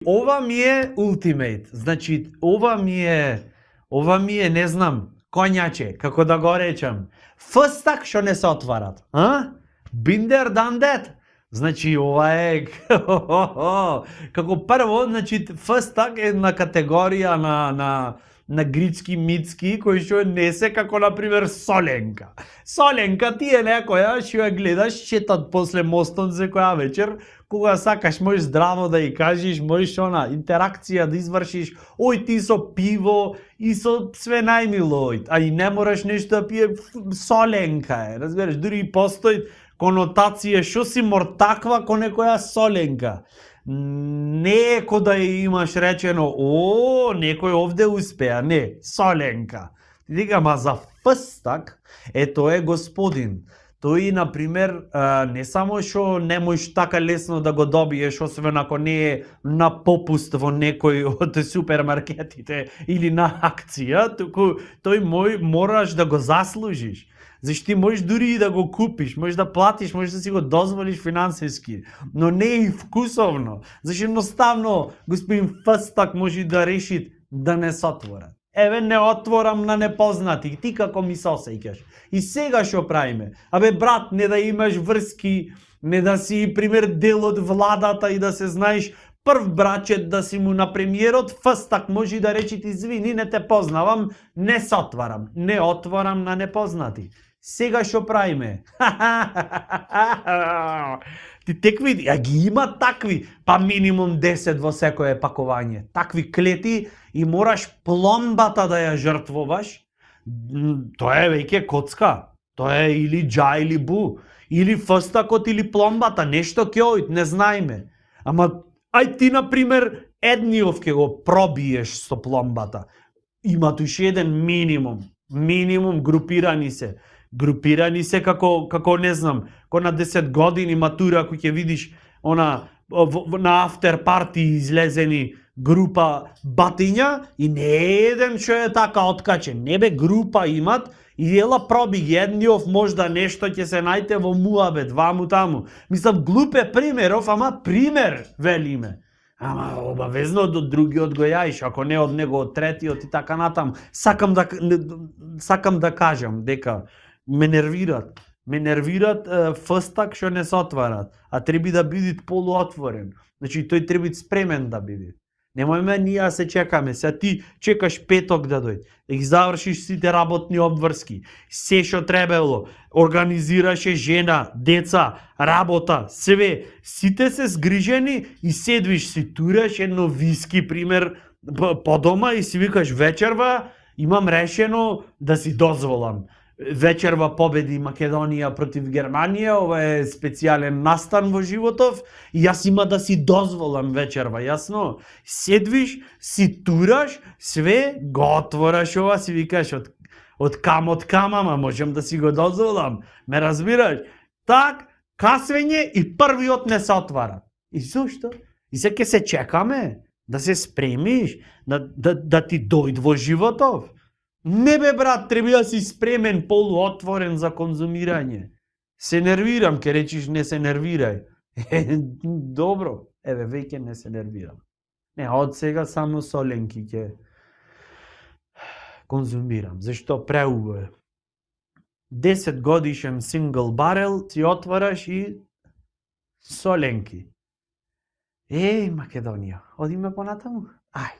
ова ми е ultimate. Значи, ова ми е, не знам, конјаче, како да го речам. Фстак што не се отварат. Binder done that. Значи, ова е како прво, значи, фстак е една категорија на грицки мицки кои што не се како на пример соленка. Соленка ти е некоја што ја гледаш шетат после мостот секоја вечер, кога сакаш можеш здраво да ја кажеш, можеш интеракција да извршиш, ој ти со пиво и со све најмило, а и не мораш нешто да пие, соленка е, разбереш, дури и постои конотација што си мортаква ко некоја соленка. Не е ко да имаш речено, некој овде успеа, не, соленка. Ти дика, ма за фстак, тој е господин. Тој, например, не само што не можеш така лесно да го добиеш, освен ако не е на попуст во некој од супермаркетите или на акција, туку тој мораш да го заслужиш. Зашто ти можеш дури и да го купиш, можеш да платиш, можеш да си го дозволиш финансиски, но не е и вкусовно. Зашто едноставно господин фстак може да реши да не се отвора. Еве, не отворам на непознати, ти како ми се осеќаш. И сега што правиме? Абе, брат, не да имаш врски, не да си, пример, дел од владата и да се знаеш прв брачет да си му на премиерот, фстак може да речи ти, извини, не те познавам, не се отварам. Не отворам на непознати. Сега што правиме? Ти текви, ги има такви, па минимум 10 во секое пакување. Такви клети и мораш пломбата да ја жртвуваш. Тоа е веќе коцка. Тоа е или джа или бу. Или фстакот или пломбата. Нешто ќе ојд, не знаеме. Ама, ај ти, например, едниов ќе го пробиеш со пломбата. Има туше еден минимум. Минимум групирани се. Групирани се како не знам, ко на 10 години матура, кој ќе видиш на афтер парти излезени група батиња и не еден што е така откачен. Не бе, група имат и ела проби ги, едниов можда нешто ќе се најде во муабет, ваму таму. Мислам, глупе примеров, ама пример, велиме. Ама обавезно до другиот го јаиш, ако не од него од третиот и така натаму. Сакам да кажам дека ме нервират фстак што не се отварат, а треба да биде полуотворен. Значи тој треба спремен да биде. Немојме ние се чекаме, сега ти чекаш петок да дојде, да ги завршиш сите работни обврски, се што требало, организираше жена, деца, работа, све, сите се згрижени и седвиш си тураш едно виски, пример, по дома и си викаш вечерва, имам решено да си дозволам. Вечерва победи Македонија против Германија, ова е специјален настан во животов и јас има да си дозволам вечерва, јасно? Седвиш, си тураш, све го отвораш ова, си викаш од кам, ама можем да си го дозволам, ме разбираш? Так, касвење и првиот не се отвара. И зошто? И се ке се чекаме, да се спремиш, да ти дојд во животов. Не бе, брат, треба да си спремен, полуотворен за конзумирање. Се нервирам, ке речиш не се нервирај. Добро, еве, веќе не се нервирам. Не, од сега само соленки ќе конзумирам, зашто преубаво е. 10 годишен сингл барел си отвараш и соленки. Македонија, одиме понатаму? Ај.